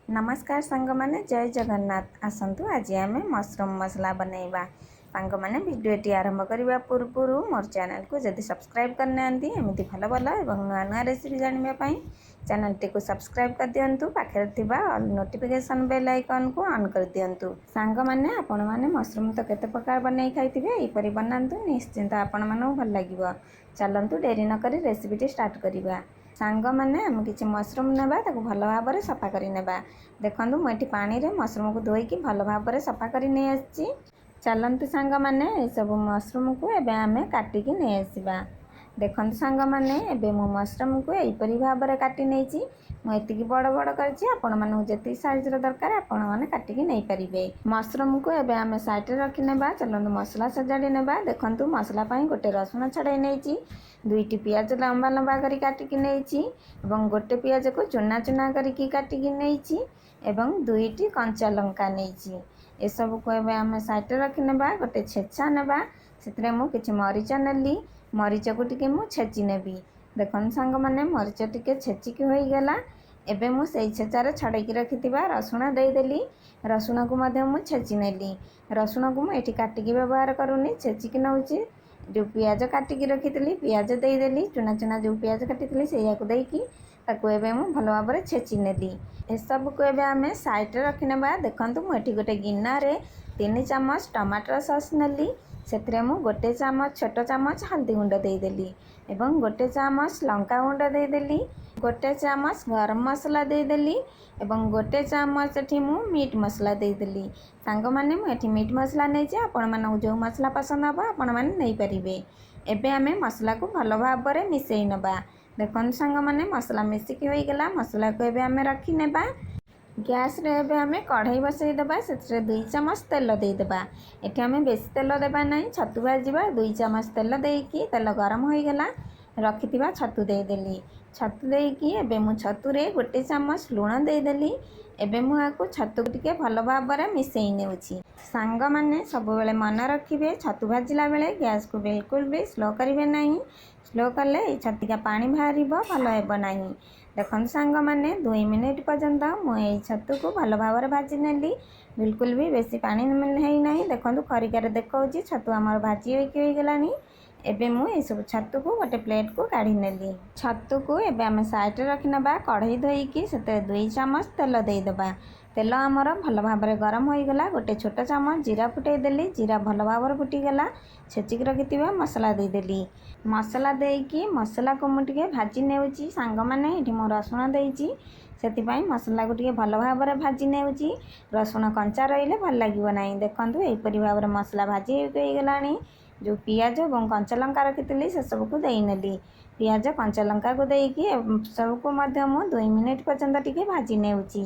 ନମସ୍କାର ସାଙ୍ଗମାନେ, ଜୟ ଜଗନ୍ନାଥ। ଆସନ୍ତୁ, ଆଜି ଆମେ ମସରୁମ୍ ମସଲା ବନେଇବା। ସାଙ୍ଗମାନେ, ଭିଡ଼ିଓଟି ଆରମ୍ଭ କରିବା ପୂର୍ବରୁ ମୋର ଚ୍ୟାନେଲକୁ ଯଦି ସବସ୍କ୍ରାଇବ୍ କରିନାହାନ୍ତି, ଏମିତି ଭଲ ଭଲ ଏବଂ ନୂଆ ନୂଆ ରେସିପି ଜାଣିବା ପାଇଁ ଚ୍ୟାନେଲଟିକୁ ସବସ୍କ୍ରାଇବ୍ କରିଦିଅନ୍ତୁ। ପାଖରେ ଥିବା ଅଲ୍ ନୋଟିଫିକେସନ୍ ବେଲ୍ ଆଇକନ୍କୁ ଅନ୍ କରିଦିଅନ୍ତୁ। ସାଙ୍ଗମାନେ, ଆପଣମାନେ ମସରୁମ୍ ତ କେତେ ପ୍ରକାର ବନେଇ ଖାଇଥିବେ। ଏହିପରି ବନାନ୍ତୁ, ନିଶ୍ଚିନ୍ତ ଆପଣମାନଙ୍କୁ ଭଲ ଲାଗିବ। ଚାଲନ୍ତୁ, ଡେରି ନକରି ରେସିପିଟି ଷ୍ଟାର୍ଟ କରିବା। ସାଙ୍ଗମାନେ, ଆମେ କିଛି ମସରୁମ୍ ନେବା, ତାକୁ ଭଲ ଭାବରେ ସଫା କରି ନେବା। ଦେଖନ୍ତୁ, ମୁଁ ଏଠି ପାଣିରେ ମସରୁମ୍କୁ ଧୋଇକି ଭଲ ଭାବରେ ସଫା କରି ନେଇ ଆସିଛି। ଚାଲନ୍ତୁ ସାଙ୍ଗମାନେ, ଏସବୁ ମସରୁମ୍କୁ ଏବେ ଆମେ କାଟିକି ନେଇ ଆସିବା। ଦେଖନ୍ତୁ ସାଙ୍ଗମାନେ, ଏବେ ମୁଁ ମସରୁମ୍କୁ ଏହିପରି ଭାବରେ କାଟି ନେଇଛି। ମୁଁ ଏତିକି ବଡ଼ ବଡ଼ କରିଛି। ଆପଣମାନଙ୍କୁ ଯେତିକି ସାଇଜ୍ର ଦରକାର, ଆପଣମାନେ କାଟିକି ନେଇପାରିବେ। ମସରୁମ୍କୁ ଏବେ ଆମେ ସାଇଡ଼୍ରେ ରଖିନେବା। ଚାଲନ୍ତୁ, ମସଲା ସଜାଡ଼ି ନେବା। ଦେଖନ୍ତୁ, ମସଲା ପାଇଁ ଗୋଟେ ରସୁଣ ଛଡ଼ାଇ ନେଇଛି, ଦୁଇଟି ପିଆଜ ଲମ୍ବା ଲମ୍ବା କରି କାଟିକି ନେଇଛି ଏବଂ ଗୋଟେ ପିଆଜକୁ ଚୁନା ଚୁନା କରିକି କାଟିକି ନେଇଛି ଏବଂ ଦୁଇଟି କଞ୍ଚା ଲଙ୍କା ନେଇଛି। ଏସବୁକୁ ଏବେ ଆମେ ସାଇଡ଼୍ରେ ରଖିନେବା। ଗୋଟେ ଛେଚା ନେବା, ସେଥିରେ ମୁଁ କିଛି ମରିଚ ନେଲି। ମରିଚକୁ ଟିକେ ମୁଁ ଛେଚି ନେବି। ଦେଖନ୍ତୁ ସାଙ୍ଗମାନେ, ମରିଚ ଟିକେ ଛେଚିକି ହୋଇଗଲା। ଏବେ ମୁଁ ସେଇ ଛେଚାରେ ଛଡ଼େଇକି ରଖିଥିବା ରସୁଣ ଦେଇଦେଲି। ରସୁଣକୁ ମଧ୍ୟ ମୁଁ ଛେଚି ନେଲି। ରସୁଣକୁ ମୁଁ ଏଠି କାଟିକି ବ୍ୟବହାର କରୁନି, ଛେଚିକି ନେଉଛି। ଯେଉଁ ପିଆଜ କାଟିକି ରଖିଥିଲି, ପିଆଜ ଦେଇଦେଲି। ଚୁନା ଚୁନା ଯେଉଁ ପିଆଜ କାଟିଥିଲି, ସେଇଆକୁ ଦେଇକି ତାକୁ ଏବେ ମୁଁ ଭଲ ଭାବରେ ଛେଚି ନେଲି। ଏସବୁକୁ ଏବେ ଆମେ ସାଇଡ଼୍ରେ ରଖିନେବା। ଦେଖନ୍ତୁ, ମୁଁ ଏଠି ଗୋଟେ ଗିନାରେ 3 ଚାମଚ ଟମାଟୋ ସସ୍ ନେଲି। ସେଥିରେ ମୁଁ ଗୋଟେ ଚାମଚ, ଛୋଟ ଚାମଚ ହଳଦୀ ଗୁଣ୍ଡ ଦେଇଦେଲି ଏବଂ ଗୋଟେ ଚାମଚ ଲଙ୍କା ଗୁଣ୍ଡ ଦେଇଦେଲି, ଗୋଟେ ଚାମଚ ଗରମ ମସଲା ଦେଇଦେଲି ଏବଂ ଗୋଟେ ଚାମଚ ଏଠି ମୁଁ ମିଟ୍ ମସଲା ଦେଇଦେଲି। ସାଙ୍ଗମାନେ, ମୁଁ ଏଠି ମିଟ୍ ମସଲା ନେଇଛି। ଆପଣମାନଙ୍କୁ ଯେଉଁ ମସଲା ପସନ୍ଦ ହେବ, ଆପଣମାନେ ନେଇପାରିବେ। ଏବେ ଆମେ ମସଲାକୁ ଭଲ ଭାବରେ ମିଶାଇ ନେବା। ଦେଖନ୍ତୁ ସାଙ୍ଗମାନେ, ମସଲା ମିଶିକି ହୋଇଗଲା। ମସଲାକୁ ଏବେ ଆମେ ରଖିନେବା। ଗ୍ୟାସ୍ରେ ଏବେ ଆମେ କଢ଼େଇ ବସାଇ ଦେବା। ସେଥିରେ 2 ଚାମଚ ତେଲ ଦେଇଦେବା। ଏଠି ଆମେ ବେଶୀ ତେଲ ଦେବା ନାହିଁ, ଛତୁ ଭାଜିବା। 2 ଚାମଚ ତେଲ ଦେଇକି, ତେଲ ଗରମ ହୋଇଗଲା, ରଖିଥିବା ଛତୁ ଦେଇଦେଲି। ଛତୁ ଦେଇକି ଏବେ ମୁଁ ଛତୁରେ ଗୋଟେ ଚାମଚ ଲୁଣ ଦେଇଦେଲି। ଏବେ ମୁଁ ଆକୁ ଛତୁକୁ ଟିକେ ଭଲ ଭାବରେ ମିଶାଇ ନେଉଛି। ସାଙ୍ଗମାନେ, ସବୁବେଳେ ମନେ ରଖିବେ, ଛତୁ ଭାଜିଲା ବେଳେ ଗ୍ୟାସ୍କୁ ବିଲକୁଲ ବି ସ୍ଲୋ କରିବେ ନାହିଁ। ସ୍ଲୋ କଲେ ଏଇ ଛତିକା ପାଣି ବାହାରିବ, ଭଲ ହେବ ନାହିଁ। ଦେଖନ୍ତୁ ସାଙ୍ଗମାନେ, 2 ମିନିଟ୍ ପର୍ଯ୍ୟନ୍ତ ମୁଁ ଏଇ ଛତୁକୁ ଭଲ ଭାବରେ ଭାଜି ନେଲି। ବିଲକୁଲ ବି ବେଶୀ ପାଣି ହେଇନାହିଁ। ଦେଖନ୍ତୁ, ଖରିକାରେ ଦେଖାଉଛି, ଛତୁ ଆମର ଭାଜି ହୋଇକି ହୋଇଗଲାଣି। ଏବେ ମୁଁ ଏସବୁ ଛତୁକୁ ଗୋଟେ ପ୍ଲେଟ୍କୁ କାଢ଼ି ନେଲି। ଛତୁକୁ ଏବେ ଆମେ ସାଇଡ଼୍ରେ ରଖିନେବା। କଢ଼େଇ ଧୋଇକି ସେଥିରେ 2 ଚାମଚ ତେଲ ଦେଇଦେବା। ତେଲ ଆମର ଭଲ ଭାବରେ ଗରମ ହୋଇଗଲା। ଗୋଟେ ଛୋଟ ଚାମଚ ଜିରା ଫୁଟାଇ ଦେଲି। ଜିରା ଭଲ ଭାବରେ ଫୁଟିଗଲା। ଛେଚିକି ରଖିଥିବା ମସଲା ଦେଇଦେଲି। ମସଲା ଦେଇକି ମସଲାକୁ ମୁଁ ଟିକେ ଭାଜି ନେଉଛି। ସାଙ୍ଗମାନେ, ଏଠି ମୁଁ ରସୁଣ ଦେଇଛି, ସେଥିପାଇଁ ମସଲାକୁ ଟିକେ ଭଲ ଭାବରେ ଭାଜି ନେଉଛି। ରସୁଣ କଞ୍ଚା ରହିଲେ ଭଲ ଲାଗିବ ନାହିଁ। ଦେଖନ୍ତୁ, ଏହିପରି ଭାବରେ ମସଲା ଭାଜି ହୋଇଗଲାଣି। ଯେଉଁ ପିଆଜ ଏବଂ କଞ୍ଚା ଲଙ୍କା ରଖିଥିଲି, ସେସବୁକୁ ଦେଇନେଲି। ପିଆଜ କଞ୍ଚା ଲଙ୍କାକୁ ଦେଇକି ସବୁକୁ ମଧ୍ୟ ମୁଁ 2 ମିନିଟ୍ ପର୍ଯ୍ୟନ୍ତ ଟିକେ ଭାଜି ନେଉଛି।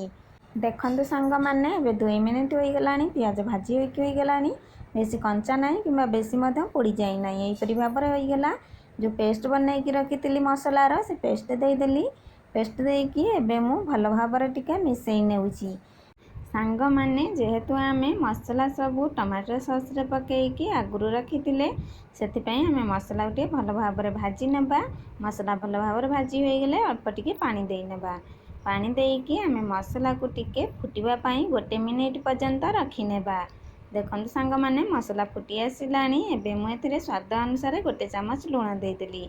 ଦେଖନ୍ତୁ ସାଙ୍ଗମାନେ, ଏବେ 2 ମିନିଟ୍ ହୋଇଗଲାଣି। ପିଆଜ ଭାଜି ହୋଇକି ହୋଇଗଲାଣି। ବେଶୀ କଞ୍ଚା ନାହିଁ କିମ୍ବା ବେଶୀ ମଧ୍ୟ ପୋଡ଼ି ଯାଇନାହିଁ। ଏହିପରି ଭାବରେ ହୋଇଗଲା। ଯେଉଁ ପେଷ୍ଟ ବନେଇକି ରଖିଥିଲି ମସଲାର, ସେ ପେଷ୍ଟ ଦେଇଦେଲି। ପେଷ୍ଟ ଦେଇକି ଏବେ ମୁଁ ଭଲ ଭାବରେ ଟିକେ ମିଶାଇ ନେଉଛି। ସାଙ୍ଗମାନେ, ଯେହେତୁ ଆମେ ମସଲା ସବୁ ଟମାଟୋ ସସ୍ରେ ପକାଇକି ଆଗରୁ ରଖିଥିଲେ, ସେଥିପାଇଁ ଆମେ ମସଲାକୁ ଟିକେ ଭଲ ଭାବରେ ଭାଜି ନେବା। ମସଲା ଭଲ ଭାବରେ ଭାଜି ହୋଇଗଲେ ଅଳ୍ପ ଟିକେ ପାଣି ଦେଇନେବା। ପାଣି ଦେଇକି ଆମେ ମସଲାକୁ ଟିକେ ଫୁଟିବା ପାଇଁ ଗୋଟେ ମିନିଟ୍ ପର୍ଯ୍ୟନ୍ତ ରଖିନେବା। ଦେଖନ୍ତୁ ସାଙ୍ଗମାନେ, ମସଲା ଫୁଟି ଆସିଲାଣି। ଏବେ ମୁଁ ଏଥିରେ ସ୍ୱାଦ ଅନୁସାରେ ଗୋଟେ ଚାମଚ ଲୁଣ ଦେଇଦେଲି।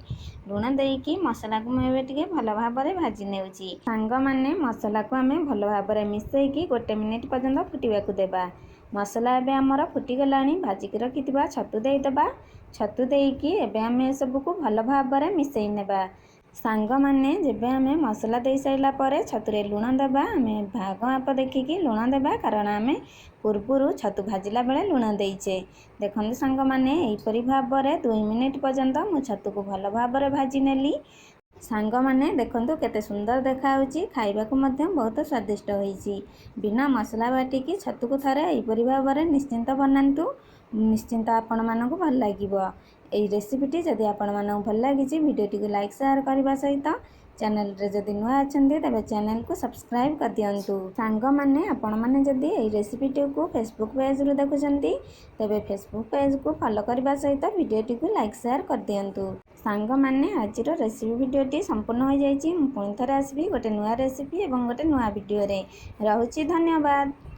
ଲୁଣ ଦେଇକି ମସଲାକୁ ମୁଁ ଏବେ ଟିକେ ଭଲ ଭାବରେ ଭାଜି ନେଉଛି। ସାଙ୍ଗମାନେ, ମସଲାକୁ ଆମେ ଭଲ ଭାବରେ ମିଶାଇକି ଗୋଟେ ମିନିଟ୍ ପର୍ଯ୍ୟନ୍ତ ଫୁଟିବାକୁ ଦେବା। ମସଲା ଏବେ ଆମର ଫୁଟିଗଲାଣି। ଭାଜିକି ରଖିଥିବା ଛତୁ ଦେଇଦେବା। ଛତୁ ଦେଇକି ଏବେ ଆମେ ଏସବୁକୁ ଭଲ ଭାବରେ ମିଶାଇ ନେବା। ସାଙ୍ଗମାନେ, ଯେବେ ଆମେ ମସଲା ଦେଇସାରିଲା ପରେ ଛତୁରେ ଲୁଣ ଦେବା, ଆମେ ଭାଗ ମାପ ଦେଖିକି ଲୁଣ ଦେବା, କାରଣ ଆମେ ପୂର୍ବରୁ ଛତୁ ଭାଜିଲା ବେଳେ ଲୁଣ ଦେଇଛେ। ଦେଖନ୍ତୁ ସାଙ୍ଗମାନେ, ଏହିପରି ଭାବରେ 2 ମିନିଟ୍ ପର୍ଯ୍ୟନ୍ତ ମୁଁ ଛତୁକୁ ଭଲ ଭାବରେ ଭାଜି ନେଲି। ସାଙ୍ଗମାନେ, ଦେଖନ୍ତୁ କେତେ ସୁନ୍ଦର ଦେଖାହେଉଛି। ଖାଇବାକୁ ମଧ୍ୟ ବହୁତ ସ୍ୱାଦିଷ୍ଟ ହୋଇଛି। ବିନା ମସଲା ବାଟିକି ଛତୁକୁ ଥରେ ଏହିପରି ଭାବରେ ନିଶ୍ଚିନ୍ତ ବନାନ୍ତୁ, ନିଶ୍ଚିନ୍ତ ଆପଣମାନଙ୍କୁ ଭଲ ଲାଗିବ। ଏହି ରେସିପିଟି ଯଦି ଆପଣମାନଙ୍କୁ ଭଲ ଲାଗିଛି, ଭିଡ଼ିଓଟିକୁ ଲାଇକ୍, ସେୟାର କରିବା ସହିତ ଚ୍ୟାନେଲରେ ଯଦି ନୂଆ ଅଛନ୍ତି, ତେବେ ଚ୍ୟାନେଲକୁ ସବସ୍କ୍ରାଇବ୍ କରିଦିଅନ୍ତୁ। ସାଙ୍ଗମାନେ, ଆପଣମାନେ ଯଦି ଏହି ରେସିପିଟିକୁ ଫେସବୁକ୍ ପେଜ୍ରୁ ଦେଖୁଛନ୍ତି, ତେବେ ଫେସବୁକ୍ ପେଜ୍କୁ ଫଲୋ କରିବା ସହିତ ଭିଡ଼ିଓଟିକୁ ଲାଇକ୍, ସେୟାର କରିଦିଅନ୍ତୁ। ସାଙ୍ଗମାନେ, ଆଜିର ରେସିପି ଭିଡ଼ିଓଟି ସମ୍ପୂର୍ଣ୍ଣ ହୋଇଯାଇଛି। ମୁଁ ପୁଣି ଥରେ ଆସିବି ଗୋଟେ ନୂଆ ରେସିପି ଏବଂ ଗୋଟେ ନୂଆ ଭିଡ଼ିଓରେ। ରହୁଛି, ଧନ୍ୟବାଦ।